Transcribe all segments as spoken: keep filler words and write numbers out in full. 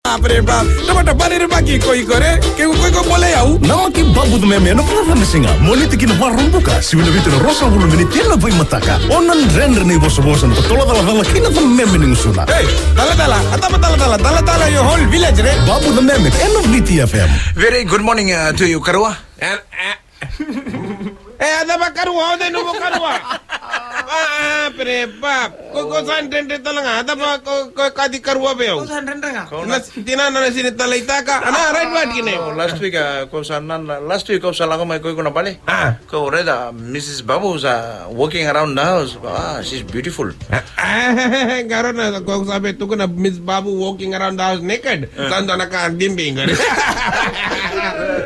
Apre ba, tamata bale re baki ko iko re, ke ko iko bole yau. Namaki Babu the Meme ena vakacama siga, Moniti ki na Vakaraubuka, sivi na vitu na ruasagavulu miniti ena vaimataka. O na dredre na ivosavosa, na totolo calacala kei na the meme ni gusuna. Hey, talatala, a tama talatala, talatala, your whole village re. Babu the Meme ena Viti F M. Very good morning, uh, to you, Karua. Eh, eh, E, a cava Karua, o cei nomu Karua? A, a, pre, pa, ko, ko sa dredre tale ga, a cava ko, ko kati Karua vei au? Ko sa dredre ga. Na s-, tinana na sini taleitaka, a na right word kina. Oh, last week, uh, ko sa na, na, last week ko sa lako mai ko iko na bale. A. Ko raica, Missus Babu sa walking around the house. Ah, she's beautiful. Qaro na ko sa vei tukuna Miss Babu walking around the house naked. Sa dua na ka bibi qori.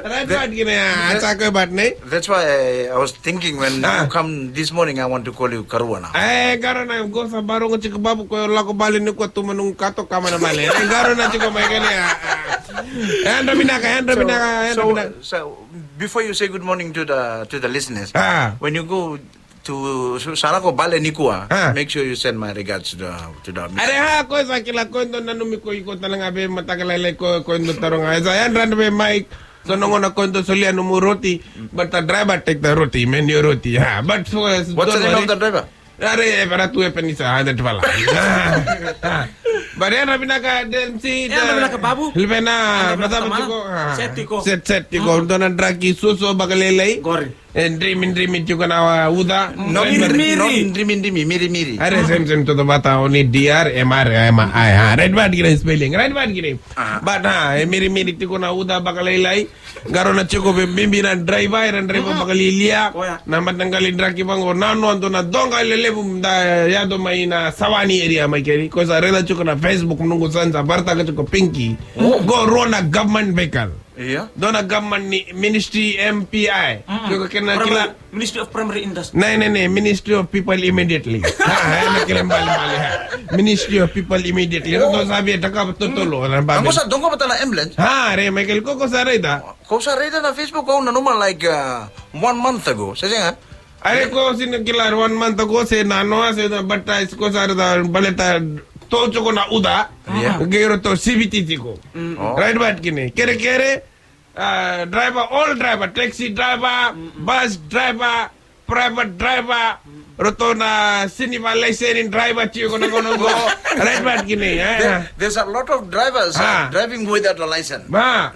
Right word kina ya, a sa koya but nei. That's why I, I was thinking when you come this morning, I want to call you Karua now. E, qaro na, qo sa barogo tiko Babu, ko lako bale ni ko tu manu kato kama na bale. E, qaro na tiko mai kele ya. Yadra vinaka, yadra vinaka, yadra vinaka. So, so, before you say good morning to the, to the listeners, when you go to, so, sa lako bale nikua, make sure you send my regards to the, to the Are, ha, ko sa kila ko dou nanumi ko iko tale ga vei mataka lailai ko, ko dou taro ga. E sa yadra vei Mike. So na gauna ko dou solia nomu roti, but the driver take the roti, menu roti. Ha, but so, what's the name of the driver? Are, e, para tu e penisa, ha, that fala. Ha, ha. But yadra vinaka, then si, yadra vinaka, Babu. Livena, yadra vinaka, matama tiko, ha. Set tiko. Set, set tiko. Dou na draki suso vakalailai. Qori. E drimi, drimi tiko na uca. No, miri, miri. No, drimi, drimi, miri, miri. Are, same, same, toto vata, o ni D R, M R, M I, ha. Right word kina spelling, right word kina. But, ha, e miri, miri tiko na uca vakalailai. Qaro na tiko vei bibi na draiva, era draiva vakalialia. Na mataqali draki vaqo, na noa dou na doqa lelevu da yaco mai na Sawani area mai keri. Ko sa raica tiko na Facebook, noqu sa, sa varataka tiko Pinki. Qo rua na government vehicle. Ia. Dua na government ni Ministry M P I. Ko kena kila. Primary, Ministry of Primary Industry. Ne, ne, ne, Ministry of People Immediately. Ha, ha, na kila bale, bale, ha. Ministry of People Immediately. Ratou sa via taka totolo na bale. Qo sa doqa vata na ambulance. Ha, re, Michael, ko, ko sa raica. Ko sa raica na Facebook, au nanuma like, uh, one month ago. Se sega? Are ko sina kila one month ago, se nanoa, se na baptize ko sa raica baleta tou tiko na uca. Ia. Qai ratou siviti tiko. Right word kina. Kerekere, ah, driver, all driver, taxi driver, bus driver, private driver, ratou na sini va laiseni driver tiko na gauna qo. Right word kina, e? There, there's a lot of drivers, uh, driving without a license. Ba.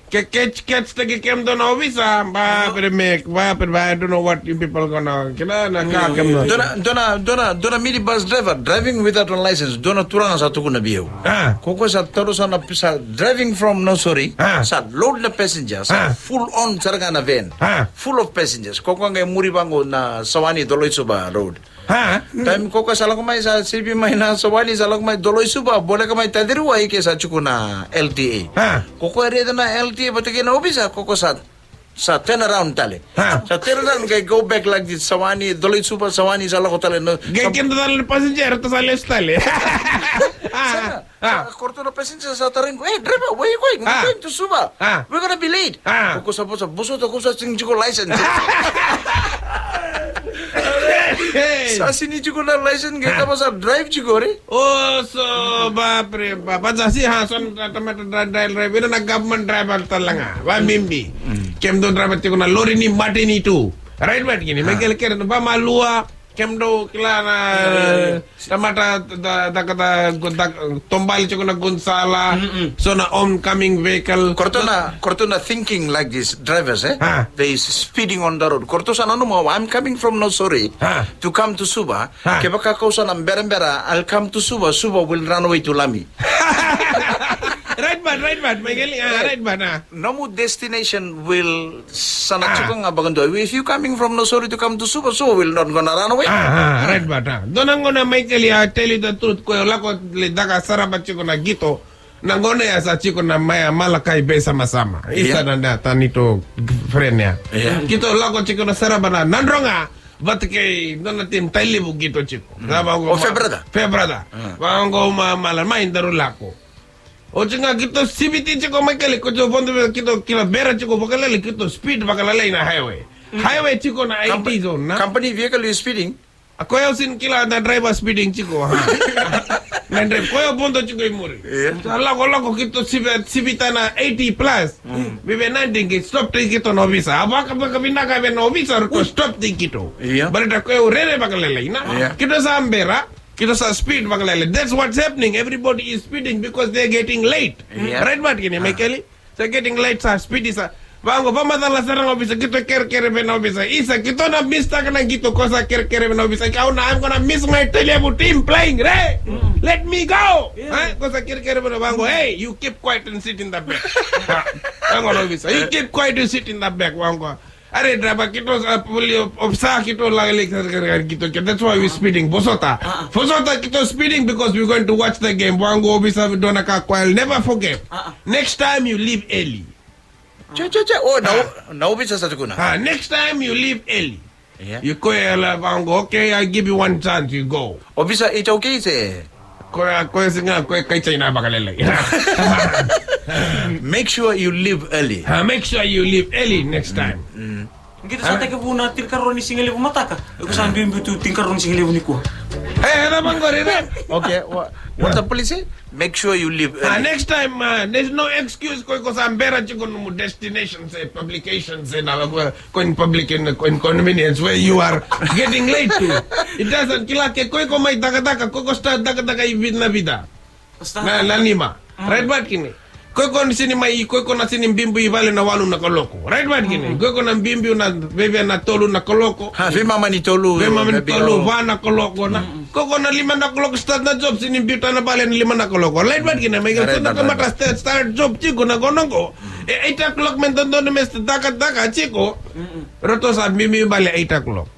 Ke, ke, ke, ke, ke kemudou na ovisa, ba, pere me, ba, pere, ba, I don't know what you people gonna, kila na ka kemudou. Dua na, dua na, dua na, dua na minibus driver, driving without a license, dua na turaga sa tukuna vei au. Ah. Ko koya sa taura sa na, sa driving from Nausori, sa load na passengers, full on sara ga na van, full of passengers. Ko koya qai muri vaqo na Sawani Doloitsuva road. Ha? Taimi ko koya sa lako mai, sa sivi mai na Sawani, sa lako mai Doloitsuva, voleka mai Taciruai ke sa tiko na L T A. Ha? Ko koya raica na L T A vata kei na ovisa, ko koya sa, sa turn around tale. Ha? Sa turn around, qai go back like this, Sawani, Doloitsuva, Sawani, sa lako tale na. Qai keda tale na passenger, ratou sa lesu tale. Ha? Ah. Sa, ko ratou na passenger sa tarogi, "Hey, driver, where you going? We're going to Suva. We're gonna be late." Ah. Ko koya sa vosa, "Vosota, ko sa sini tiko license." Hey. Sa sini tiko na license, qai tava sa drive tiko re. Oh, so, ba, pre, ba, ba, sa si, ha, so, na tamata dra-, dra-, drive, ira na government driver tale ga. Ba, mimbi. Kemudou driver tiko na lori ni mateni tu. Right, right, kini. Mai kele kere, ba, malua. Kemudou kila na tamata da, da, da, da, tobali tiko na gunsala. So na oncoming vehicle. Ko ratou na, ko ratou na thinking like this, drivers, eh? They speeding on the road. Ko ratou sa nanuma, "I'm coming from Nausori to come to Suva. Kevaka kau sa na berabera, I'll come to Suva. Suva will run away to Lami." Right, but, right, but, mai kele, ah, right, but, ah. Nomu destination will sa na tiko ga vakadua. If you coming from Nausori to come to Suva, Suva will not gonna run away. Ah, ah, right, but, ah. Dua na gauna, Michael, I tell you the truth, ko lako le caka sarava tiko na qito. Na gauna ya sa tiko na mai Malakai Veisamasama. Isa na, na Tanito friend ya. Qito lako tiko na sarava na Nadroga. Vata kei dua na team Tailevu qito tiko. Sa vaqo, Fair Brother. Fair Brother. Vaqo ma, mala mai daru lako. Oti ga qito siviti tiko, Michael, qito vodo, qito kila bera tiko vakalailai, qito speed vakalailai na highway. Highway tiko na eighty zone, na? Company vehicle is speeding. A koya au sini kila na driver speeding tiko, ha? Na dre koya vodo tiko i muri. Sa lako lako kito sivi, sivi tana eighty plus. Vive nadi ki stop tei kito na ovisa. A vaka vaka vinaka vei na ovisa ro to stop tei kito. Baleta koya u rere vakalelei na. Kito sa bera, kito sa speed vakalelei. That's what's happening. Everybody is speeding because they're getting late. Right, Mark, kini Michael? Sa getting late, sa speedy sa. Vango, vamacala sara ga ovisa, kito kerekere vei na ovisa. Isa, kito na miss taka na kito ko sa kerekere vei na ovisa. Kau na, I'm gonna miss my Tailevu team playing, re? Let me go! Ha? Ko sa kerekere vei na vango, hey, you keep quiet and sit in the back. Vango na ovisa, you keep quiet and sit in the back, vango. Are draba kito sa puli of sa kito lagalik sa kito kito. That's why we speeding. Vosota. Vosota kito speeding because we're going to watch the game. Wangu ovisa dona ka kwa. I'll never forget. Next time you leave early. Che che che. Oh, na na ovisa sa tukuna. Ah, next time you leave early. Yeah. You koya la wangu. Okay, I give you one chance. You go. Ovisa, it's okay se. Koya koya singa koya kai China vakalelei. Make sure you leave early. Ah, make sure you leave early next time. Kito sa tekivu na tinikarua ni sigalevu mataka. Iko sa biubiu tu tinikarua ni sigalevu nikua. Eh, na mangori re. Okay, what the police say? Make sure you leave early. Ah, next time, uh, there's no excuse. Koya ko sa bera tiko nomu destination se publication se na koya ko in public in, in convenience where you are getting late to. It doesn't kila ke koya ko mai dakadaka, koya ko start dakadaka i vida na vida. Na, na lima. Right, but kini. Koya ko na sini mai, koya ko na sini biubiu i vale na walu na kaloko. Right, but kini. Koya ko na biubiu na veve na tolu na kaloko. Ha, vei mama ni tolu. Vei mama ni tolu, va na kaloko na. Koya ko na lima na kaloko start na job, sini biuta na vale na lima na kaloko. Right, but kini. Mai ka start na kamata start, start job tiko na kono ko. E eight o'clock me dodonu me dakadaka tiko. Roto sa biubiu vale eight o'clock.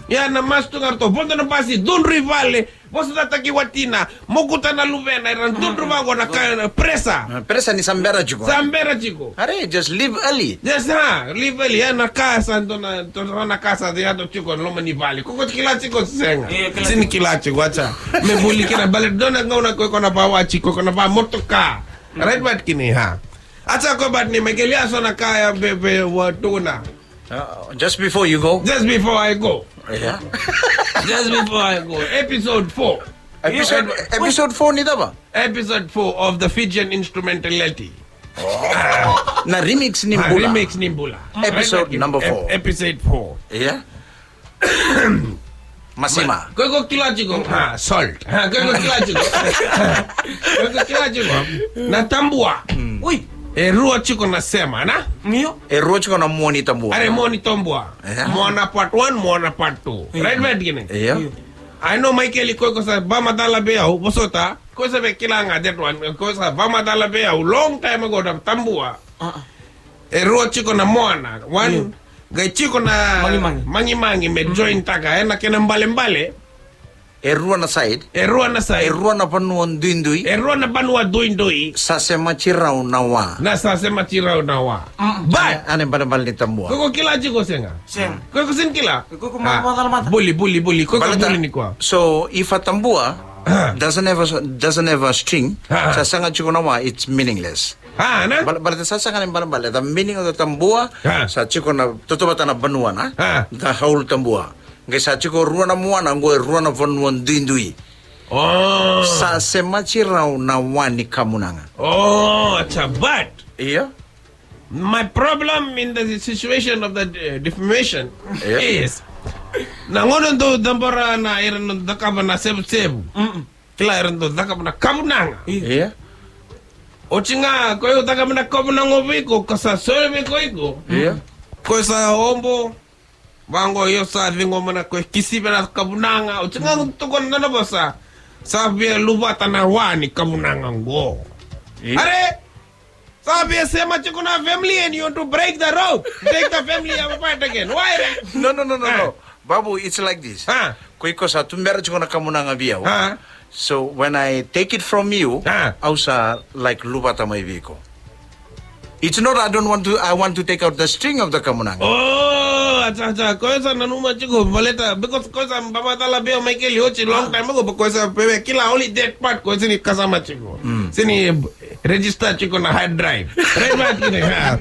Ia na masu tu ga roto, vodo na basi, dodonu i vale. Vosa tataki watina, mokuta na luvena, era dodonu vaqo na ka presa. Presa ni sa bera tiko. Sa bera tiko. Are, just leave early. Just ha, leave early. Ia na ka sa dona, dona na ka sa yato tiko loma ni vale. Koya ko kila tiko sega. Sini kila tiko, acha. Me vuli kina bale dona gauna koya ko na vawa tiko, koya ko na va motoka. Right, but kini ha. Acha ko but ni Michael ya so na ka ya be be wa tuna. Uh, just before you go. Just before I go. Yeah. Just before I go. Episode four. Episode, episode four ni cava? Episode four of the Fijian Instrumentality. Na remix ni bula. Remix ni bula. Episode number four. Episode four. Yeah. Masima. Koya ko kila tiko. Ha, salt. Ha, koya ko kila tiko. Koya ko kila tiko. Na tabua. Ui. E rua tiko na sema, na? Io. E rua tiko na mua ni tabua. Are mua ni tabua. Moana part one, Moana part two. Right, right, kini. Io. I know Michael koya ko sa vamatala vei au, vosota. Koya sa vei kila ga that one. Koya sa vamatala vei au long time ago na tabua. E rua tiko na moana. One, qai tiko na magimagi me join taka ena kena balebale. E rua na side. E rua na side. E rua na vanua duidui. E rua na vanua duidui. Sa semati rau na wa. Na sa semati rau na wa. But ane balebale ni tabua. Koya ko kila tiko sega. Sega. Koya ko sini kila. Koya ko mavacala mata. Buli, buli, buli. Koya ko buli ni koya. So if a tabua doesn't have a, doesn't have a string, sa sega tiko na wa, it's meaningless. Baleta sa sega ni balebale. The meaning of the tabua, sa tiko na totovata na vanua na. The whole tabua. Qai sa tiko rua na moana, qo e rua na vanua duidui. Sa semati rau na wa ni kamunaga. Oh, it's a but. Io. My problem in the situation of the uh, defamation is na gauna dou cabora na ira na cakava na sevusevu. Kila era dau cakava na kavunaga. Ia. Oti ga ko iko cakava na kavunaga o vei iko, ko sa soli vei iko iko. Ia. Ko sa obo. Vaqo io sa ciqoma na ko kisi vei na kavunaga. Oti ga ko tokona na vosa. Sa via luvata na wa ni kavunaga qo. Ia. Are. Sa via sema tiko na family and you want to break the rope. Break the family apart again. Why? No, no, no, no, no. Babu, it's like this. Ko iko sa tubera tiko na kamunaga vei au. So when I take it from you, au sa like luvata mai vei iko. It's not I don't want to, I want to take out the string of the kamunaga. Oh, acha, acha. Ko sa nanuma tiko baleta because ko sa vamatala vei au Michael oti long time ago, ko sa via kila only that part ko sini kasama tiko. Sini register tiko na hard drive. Right, right, right.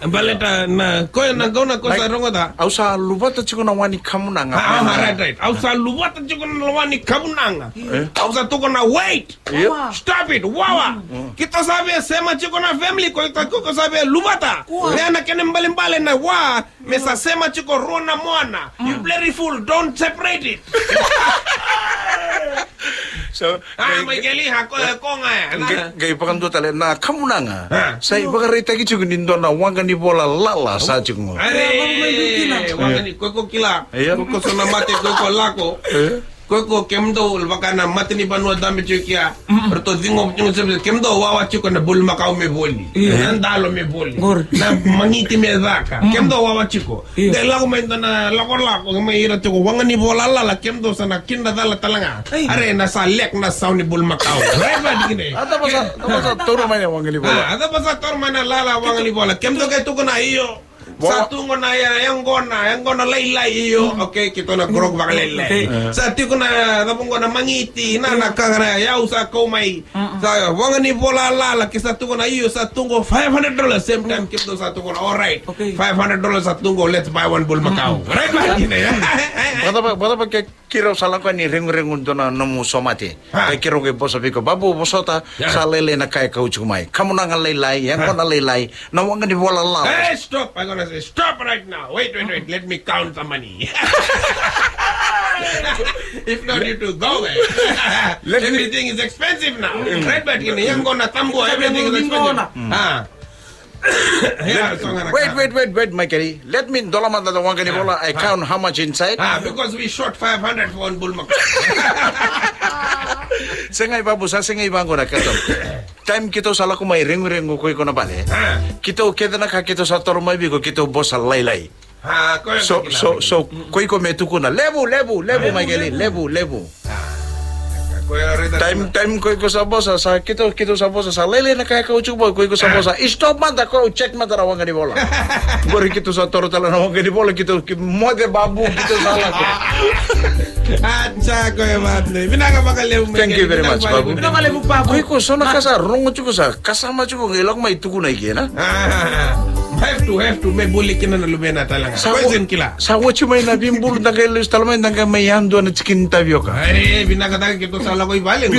Baleta na koya na gauna ko sa rogoca. Au sa luvata tiko na wa ni kamunaga. Ah, ah, right, right. Au sa luvata tiko na wa ni kamunaga. Eh? Au sa tukuna, wait. Yep. Stop it, wawa. Keitou sa via sema tiko na family, keitou, keitou sa via luvata. Kua. Lea na kena balebale na wa, me sa sema tiko rua na moana. You bloody fool, don't separate it. So, ah, qai, mai qai, keli ha ko, e ko ga ya, na? Qai, qai vakadua tale na kamunaga. Ah. Sa ivakaraitaki tiko ni dua na waqa ni vola lala sa tiko qo. Are, waqa ni, ko iko kila. Io. Ko iko so na mate, ko iko lako. Eh? Ko iko kemudou vaka na matanivanua dabe tiko kea. Ratou ciqoma tiko, kemudou wawa tiko na bulumakau me voli. Io. Na dalo me voli. Qori. Na magiti me caka. Kemudou wawa tiko. Io. Qai lako mai dua na lakolako, mai ira tiko waqa ni vola lala, kemudou sa na kidacala tale ga. Ei. Are na sa lek na sau ni bulumakau. Right, right, kina. A cava sa, cava sa taura mai na waqa ni vola? Ah, a cava sa taura mai na lala waqa ni vola? Kemudou qai tukuna io. Sa tu qo na ya, yaqona, yaqona lailai io. Okay, keitou na grog vakalailai. Okay. Sa tiko na cava qo na magiti, na, na ka ga na yau sa kau mai. Sa waqa ni vola lala, ke sa tukuna io, sa tu qo five hundred dollars. Same time, kemudou sa tukuna, all right. Okay. Five hundred dollars sa tu qo, let's buy one bulumakau. Right, right, kina ya. Vacava, vacava ke keirau sa lako yani regureguci dua na nomu somate. Ha. Ke keirau qai vosa vei iko, Babu, vosota, sa lailai na ka e kau tiko mai. Kamunaga lailai, yaqona lailai, na waqa ni vola lala. Hey, stop! I'm gonna say, stop right now. Wait, wait, wait. Let me count the money. If not, you two go away. Let me, everything is expensive now. Right, but in yaqona, tambua, everything is expensive. Ah. Wait, wait, wait, wait, Michael. Let me dola mada na waqa ni vola. I count how much inside. Ah, because we shot five hundred for one bulumakau. Sega, Babu, sa sega vaqo na keitou. Time keitou sa lako mai regureguci ko iko na vale. Ah. Keitou kece na ka keitou sa toro mai vei iko, keitou vosa lailai. Ah, ko ya. So, so, so, ko iko me tukuna, levu, levu, levu, Michael, levu, levu. Ah, ko ya, reda. Time, time ko iko sa vosa, sa keitou, keitou sa vosa, sa lailai na ka e kau tiko mai, ko iko sa vosa, stop mada, ko check mada na waqa ni vola. Qori keitou sa toro tale na waqa ni vola, keitou, ke moce, Babu, keitou sa lako. Ah, sa ko ya, Babu. Vinaka vakalevu, Michael. Thank you very much, Babu. Vinaka vakalevu, Babu. Ko iko, so na ka sa rogo tiko, sa kasama tiko, qai lako mai tukuna i ke, na? Ah, have to, have to, me buli kina na luvena tale ga. Sa ko, ko iko kila. Sa oti mai na veibulu, da qai lesu tale mai, da qai mai yadua na tikini tavioka. Ai, vinakataka keitou sa lako i vale qo.